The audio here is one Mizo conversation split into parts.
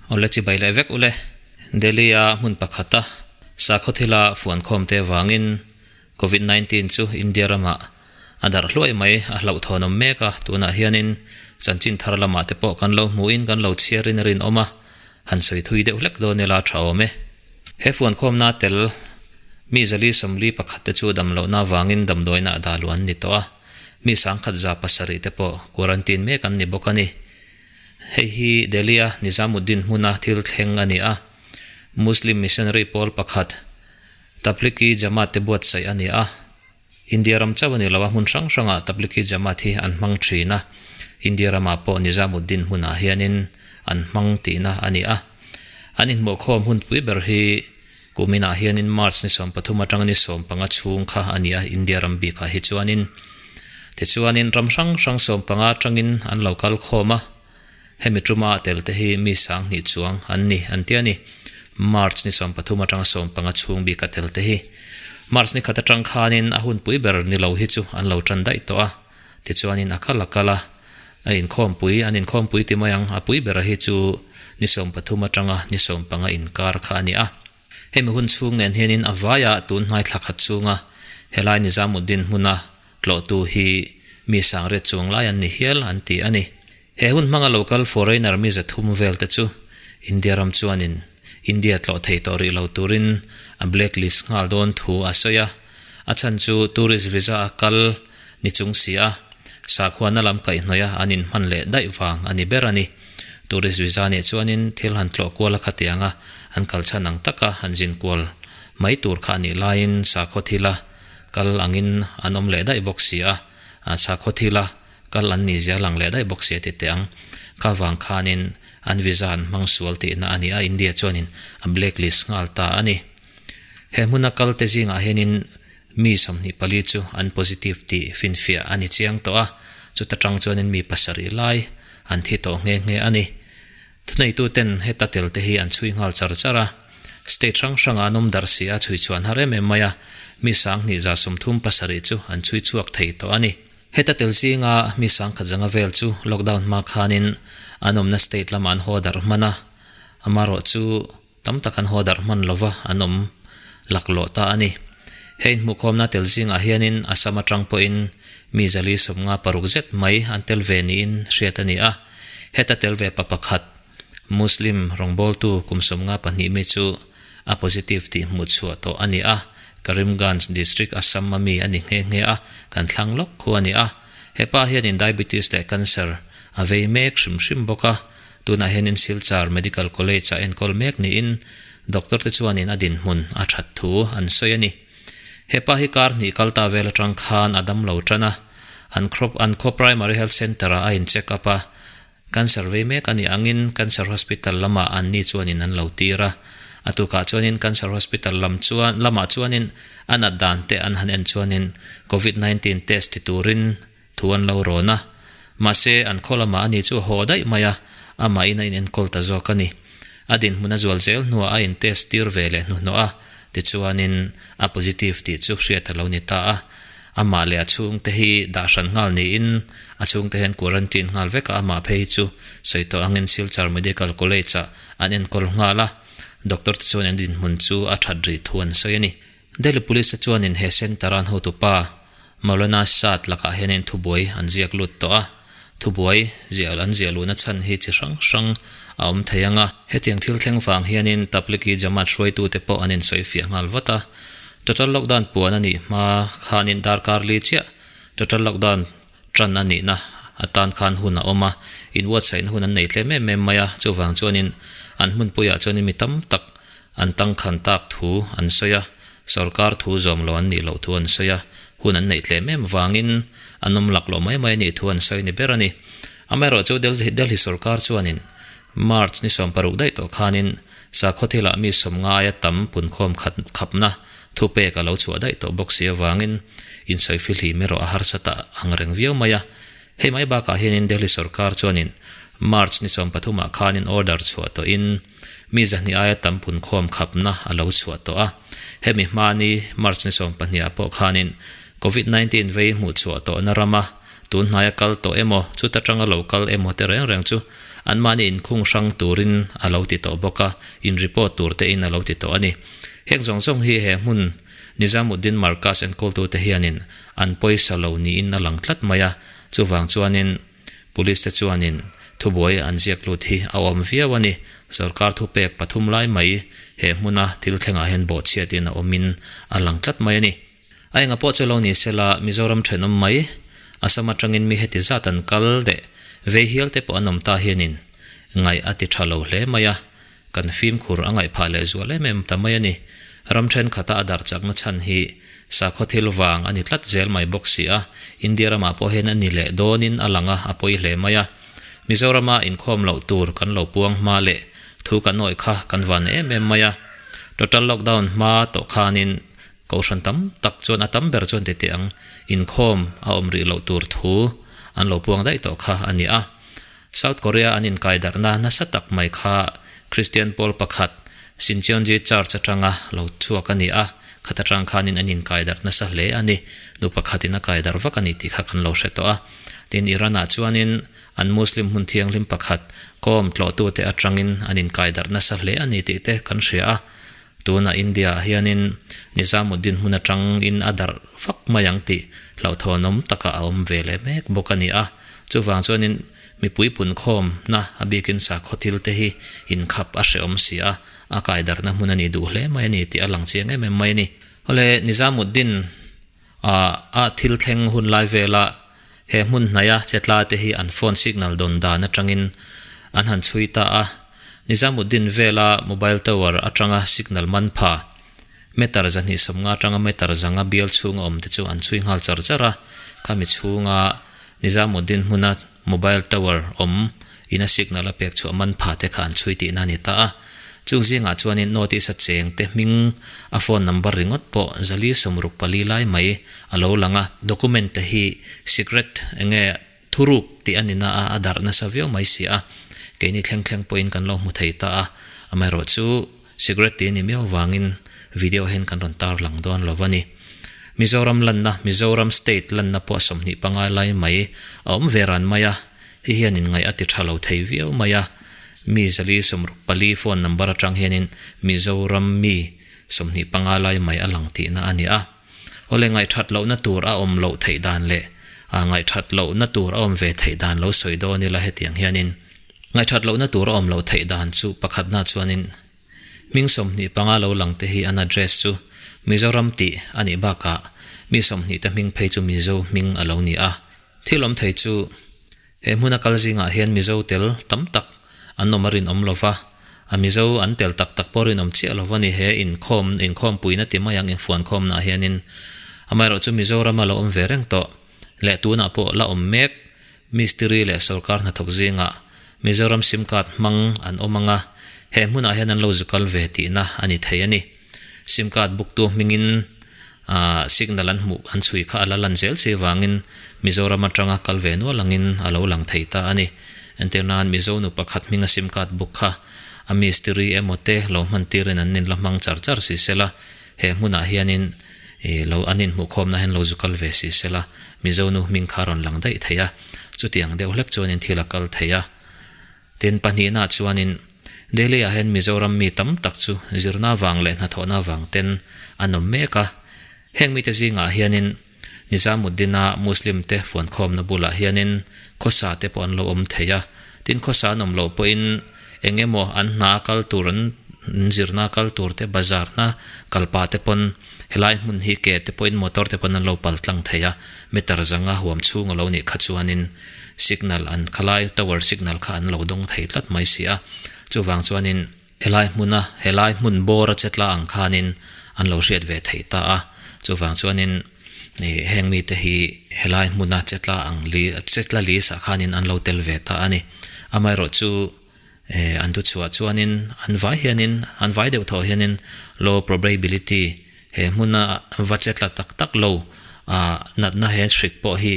Awle chibai leh vek ule. Delhi a hmun pakhata sakhaw thila fuankhawmte vangin Covid 19 chu India ramah a darh hluai mai a hlauhthawn awm mek a, tunah hianin chanchin thar lamah te pawh kan lo hmuhin kan lo chhiarin a rinawm a, han sawi thui deuh hlek dawn ila tha awm e. He fuankhawmna tel mi zali 41 te chu damlohna vangin damdawiina a dah luh an ni tawh a, mi 10,700 te pawh quarantine mek an ni bawk a ni. Hei hi Delhi-a Nizamuddin hmuna thil thleng a ni a, Muslim missionary pawl pakhat Tablighi Jamaat te buatsaih a ni a. India ram chauh a ni lo a, hmun hrang hrangah Tablighi Jamaat hi an hmang thin a, India ramah pawh Nizamuddin hmunah hianin an hmang tihna a ni a. An inhmuhkhawm hunpui ber hi kuminah hianin March ni 13 atanga ni 15 chhung kha a ni a, India ram bikah hi chuanin. Tichuanin ram hrang hrang 15 atangin an lo kal khawm a, hemi tuma tel te hi mi 2000 chuang an ni an ti a ni. March ni 13 atanga 15 chhung bika tel te hi. March ni khat atang khanin a hunpui ber ni lo hi chu an lo tan daih tawh a, tichuanin a kal a kal a, a inkhawmpui an inkhawmpui ti mai ang, a pui bera hi chu ni 13 atanga ni 15 inkar kha a ni a. Hemi hun chhung nen hianin a vaia tun hnai thla khat chunga helai Nizamuddin hmuna tlawhtu hi mi 800 chuang lai an ni hial an ti a ni. He hun hmanga local foreigner mi 300 vel te chu India ram chuanin India tlawh thei tawh rih lo turin a blacklist nghal dawn thu a sawi a, a chhan chu tourist visa a kal ni chung si a, sakhuana lam kaihhnawih a an inhman leh daih vang a ni ber a ni. Tourist visa nih chuanin thil han tlawh kual a khatiang a, an kal chhan ang taka han zin kual mai tur kha a nih laiin sakhaw thila kal angin an awm leh daih bawk si a, sakhaw thila kal an ni zia lang leh daih bawk si a ti teh ang. Kha vang khanin an visa an hmang sual tihna a ni a, India chuanin a blacklist nghal ta a ni. He hmuna kal te zingah hianin mi 24 chu an positive tih finfiah a ni chiang tawh a, chuta tang chuanin mi 7 lai an thi tawh nghe nghe a ni. Thuneituten heta tel te hi an chhui nghal char char a, state hrang hrangah an awm darh si a, chhui chhuan har em em mai a, mi 2137 chu an chhui chhuak thei tawh a ni. Heta tel zinga mi 10,100 vel chu lockdown hma khanin an awmna state lamah an haw darh hman a, amarawh chu tam tak an haw darh hman lova an awm laklawh ta a ni. He inhmuhkhawmna tel zingah hianin Assam atang pawhin mi 456 zet mai an tel ve niin hriat a ni a, heta tel ve pa pakhat Muslim rawngbawltu kum 52 mi chu a positive tih hmuh chhuah tawh a ni a, Karimganj district Assam a mi a ni nghe nghe a, kan thlang lawk khu a ni a. Hepa hianin diabetes leh cancer a vei mek hrim hrim bawk a, tunah hianin Silchar Medical College ah enkawl mek niin doctor te chuanin a dinhmun a that thu an sawi a ni. Hepa hi kar hnih kal ta vel atang khan a dam lo tan a, an khaw an khaw primary health centre ah a in check up a, Cancer vei mek a nih angin Cancer Hospital lamah an ni chuanin an lo tir a. A tukah chuanin Cancer Hospital lam chuan lamah chuanin a nat dan te an han en chuanin Covid 19 test ti turin thu an lo rawn a. Mahse an khaw lamah a ni chu a haw daih mai a, amahin a inenkawl ta zawk a ni. A dinhmun a zual zel hnuah a in test tir ve leh hnuhnawh a, tichuanin a positive tih chu hriat a lo ni ta a. Amah leh a chhungte hi dah hran nghal niin a chhungte hian quarantine nghal vek a, amah phei hi chu sawi tawh angin Silchar Medical College-ah an enkawl nghal a, doctor te chuan an dinhmun chu a that rih thu an sawi a ni. Delhi Police te chuanin he centre-a an hotupa Maulana Saad lakah hianin thubuai an ziak lut tawh a, thubuai ziah an ziah luhna chhan hi chi hrang hrang a awm thei ang a. Hetiang thil thleng vang hianin Tablighi Jamaat hruaitute pawh an insawifiah nghal vat a, total lockdown puan a nih hma khanin darkar li chiah total lockdown tan a nihna atan khan hun a awm a, inbuatsaihna hun an nei tlem em em mai a, chuvang chuanin an hmunpuiah chuanin mi tam tak an tangkhan tak thu an sawi a, sorkar thu zawm lo an nih loh thu an sawi a, hun an neih tlem em vangin an awm lak loh mai mai a nih thu an sawi ni ber a ni. Amaherawh chu Delhi sorkar chuanin March ni 16 daih tawh khanin sakhaw thilah mi 50 aia tam punkhawm khat khapna thupek a lo chhuah daih tawh bawk si avangin insawi fihlim erawh a harsa ta ang reng viau mai a. Hei mai bakah hianin Delhi sorkar chuanin March ni 13 ah khanin order chhuah tawhin mi 200 aia tam punkhawm khapna a lo chhuah tawh a. Hemi hmani March ni 12 ah pawh khanin Covid 19 vei hmuh chhuah tawhna rama tun hnaia kal tawh emaw chuta tanga lo kal emaw te reng reng chu Anmahni inkhung hrang turin a lo ti tawh bawk a, in report tur te in a lo ti tawh a ni. Heng zawng zawng hi he hmun Nizamuddin Markaz enkawltute hianin an pawisa lo niin a lang tlat mai a, chuvang chuanin Police te chuanin thubuai an ziak lut hi a awm viau a ni. Sorkar thupek pathum lai mai he hmuna thil thlengah hian bawhchhiatin a awmin a lang tlat mai a ni. A enga pawh chu lo ni sela Mizoram thenawm mai Assam atangin mi heti zat an kal leh vei hial te pawh an awm ta hianin ngaih a ti tha lo hle mai a, kan fimkhur a ngaih phah leh zual em em ta mai a ni. Ram thenkhat a a darh chakna chhan hi sakhaw thil vang a ni tlat zel mai bawk si a, India ramah pawh hian a ni leh dawnin a lang a, a pawi hle mai a. Mizorama inkhawm loh tur kan lo puang hma leh thu kan awih kha kan van em em mai a. Total lockdown hma tawh khanin Kohhran tam tak chuan a tam ber chuan titi ang inkhawm a awm rih loh tur thu an lo puang daih tawh kha a ni a. South Korea an inkai darhna nasa tak mai kha Christian pawl pakhat Shincheonji Church atanga lo chhuak a ni a, khat atang khanin an inkai darh nasa hle a ni. Nu pakhatin a kai darh vak a ni tih kha kan lo hre tawh a. Tin, Iran-ah chuanin an Muslim hmun thianghlim pakhat kawm tlawhtute atangin an inkai darh nasa hle a ni tih te kan hria a. Tunah India ah hianin Nizamuddin hmun atangin a darh vak mai ang tih hlauhthawnawm takah a awm ve leh mek bawk a ni a. Chuvang chuanin mipui punkhawmna a bikin sakhaw thil te hi inkhap a hrehawm si a, a kaidarhna hmun a ni duh hle mai a ni tih a lang chiang em em mai a ni. Awle Nizamuddin a thil thleng hun lai vela he hmun hnaia chetla te hi an phone signal dawn dan atangin an han chhui ta a. Nizamuddin vela mobile tower atanga signal man pha meter 250 atanga meter 500 bial chhunga awm te chu an chhui nghal char char a. Khami chhunga Nizamuddin hmuna mobile tower awm ina signal a pek chhuah man pha te kha an chhui tihna a ni ta a. Chung zingah chuanin notice a cheng te hming a phone number ringawt pawh 464 lai mai a lo lang a. Document te hi secret enge thuruk tih a ni na a, a darh nasa viau mai si a. Keini thleng thleng pawhin kan lo hmu thei ta a. Amaherawhchu secret tih a ni miau vangin video hian kan rawn tarlang dawn lo a ni. Mizoram lanna, Mizoram state lanna pawh 25 lai mai a awm ve ran mai a. Hei hian inngaih a ti tha lo thei viau mai a, mi 464 phone number atang hianin Mizoram mi 25 lai mai a lang tihna a ni a. Awle ngaihthat lohna tur a awm loh theih dan leh a ngaihthat lohna tur a awm ve theih dan lo sawi dawn ila hetiang hianin ngaihthat lohna tur a awm loh theih dan chu pakhatna chuanin hming 25 lo lang te hi an address chu Mizoram tih a nih bakah mi 20 te hming phei chu Mizo hming a lo ni a. Thil awm thei chu he hmuna kal zingah hian Mizo tel tam tak an awm a rinawm lo va, a Mizo an tel tak tak pawh rinawm chiah lo va ni. He inkhawm, inkhawmpuina ti mai ang infuankhawmnaah hianin amaherawhchu Mizorama lo awm ve reng tawh leh tunah pawh la awm mek mistiri leh sorkar hnathawk zingah Mizoram sim card hmang an awm ang a, he hmunah hian an lo zu kal ve tihna a ni thei a ni. Sim card buktu hmingin signal an hmuh an chhui kha a la lan zel si vangin Mizoram atanga kal ve nual angin a lo lang thei ta a ni. Entir nan Mizo nu pakhat hminga sim card buk kha a mistiri emaw te lo hman tirin an nin la hmang char char si sela, he hmunah hianin lo an inhmuhkhawmna hian lo zu kal ve si sela Mizo nu hming kha a rawn lang daih thei a, chutiang deuh hlek chuanin thil a kal thei a. Tin, pahnihna chuanin Delhi-ah hian Mizoram mi tam tak chu zirna vang leh hnathawhna vang ten an awm mek a. Heng mite zingah hianin Nizamuddin-a Muslim te fuankhawmna bulah hianin khawsa te pawh an lo awm thei a. Tin, khawsa an awm loh pawhin eng emaw an hna kal tur an zirna kal tur te, bazar hna kalpah te pawn helai hmun hi ke te pawhin motor te pawn an lo pal tlang thei a. Meter zanga huam chhung a lo nih kha chuanin Signal an khalai tower signal kha an lo dawng thei tlat mai si a, chuvang chuanin helai hmuna helai hmun bawr a che tla ang khanin an lo hriat ve thei ta a, chuvang chuanin ih heng mite hi helai hmuna che tla ang li che tla list ah khanin an lo tel ve ta a ni. Amaherawhchu eh an thuchhuah chuanin an vai hianin an vai deuh thaw hianin low probability he hmuna va che tla tak tak lo ah natna he hrik pawh hi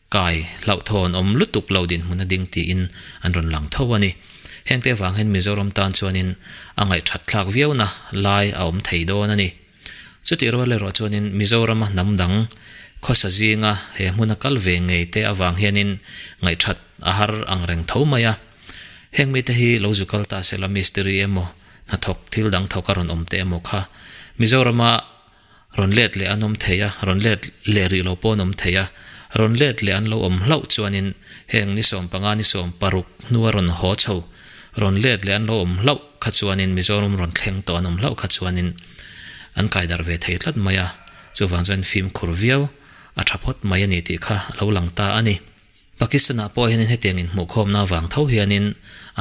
Kai hlauhthawn awm lutuk lo dinhmun a ding tiin an rawn lang tho a ni. Hengte avang hian Mizoram tan chuanin a ngaihthat thlak viauna lai a awm thei dawn a ni. Chutih rual erawh chuanin Mizorama hnam dang khawsa zinga he hmuna kal ve ngei te avang hianin ngaihthat a har ang reng tho mai a. Heng mite hi lo zu kal ta sela mistiri emaw hnathawk thil dang thawk a rawn awm te emaw kha Mizorama rawn let leh an awm thei a, rawn let leh rih lo pawh an awm thei a, rawn let leh an lo awm hlauh chuanin heng ni 15 ni 16 hnua rawn haw chho rawn let leh an lo awm hlauh kha chuanin Mizoram rawn thleng tawh an awm hlauh kha chuanin an kai darh ve thei tlat mai a, chuvang chuan fimkhur viau a tha phawt mai a ni tih kha a lo lang ta a ni. Pakistan-ah pawh hianin hetiang inhmuhkhawmna avang tho hianin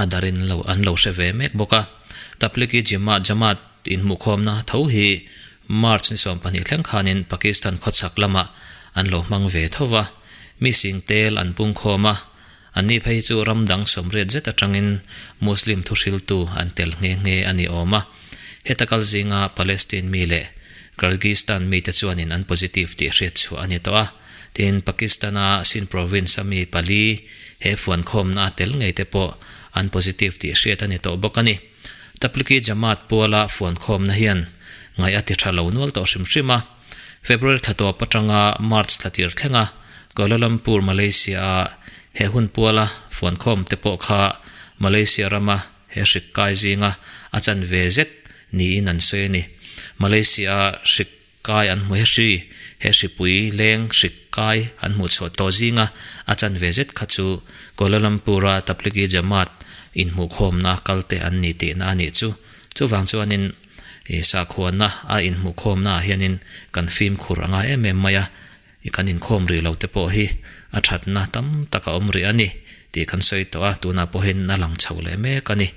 a darin lo an lo hre ve mek bawk a. Tablighi Jamaat Jamaat inhmuhkhawmna tho hi March ni 12 thleng khanin Pakistan khawchhak lamah an lo hmang ve tho va. Mi sing tel an pungkhawm a, anni phei hi chu ram dang 80 zet atangin Muslim thuhriltu an tel nghe nghe a ni awm a. Heta kal zinga Palestine mi leh Kyrgyzstan mite chuanin an positive tih hriatchhuah a ni tawh a. Tin, Pakistan-a Sindh province-a mi pali he fuankhawmna a tel ngei te pawh an positive tih hriat a ni tawh bawk a ni. Tablighi Jamaat puala fuankhawmna hian ngaih a ti tha lo nual tawh hrim hrim a. February thla tawp atanga March thla tir thlenga Kuala Lumpur, Malaysia-a he hun puala fuankhawm te pawh kha Malaysia rama he hrik kai zinga a chanve zet niin an sawi a ni. Malaysia-a hrik Kai an hmu he hri, he hripui leng hrik kai an hmuh chhuah tawh zinga a chanve zet kha chu Kuala Lumpur-a Tablighi Jamaat inhmuhkhawmna kalte an ni tihna a nih chu. Chuvang chuanin i sakhuana a inhmuhkhawmna ah hianin kan fimkhur a ngai em em mai a, i kan inkhawm rih lo te pawh hi a thatna tam tak a awm rih a ni tih kan sawi tawh a, tunah pawhin a lang chho leh mek a ni.